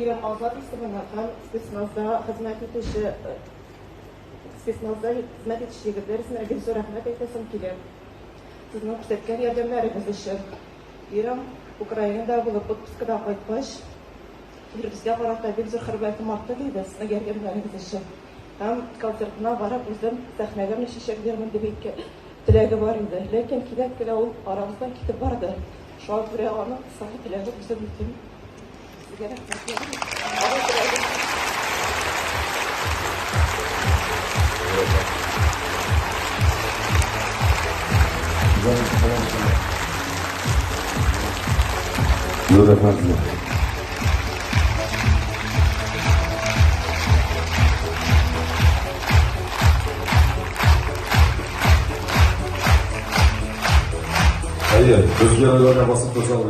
Ирем Азат исеменнән һәм спецназда хезмәт итүче спецназда хезмәт итүче егетләр исеменнән бик зур рәхмәт әйтәсем килә. Сезнең күрсәткән ярдәмнәрегез өчен. Ирем Украинада булып отпускыда кайткач, иребезгә карата бик зур хөрмәтем артты, диде, сезнең ярдәмнәрегез өчен. Һәм концертына барып үзем сәхнәгә менә чәчәк бирермен дип әйткән теләге бар иде. Ләкин кинәт кенә ул арабыздан китеп барды. Шуңа күрә аның соңгы теләген үзем үтим. Сезгә рәхмәт. Аның теләген. Зур рәхмәт сезгә. Әйе, без геройларга басып торсак,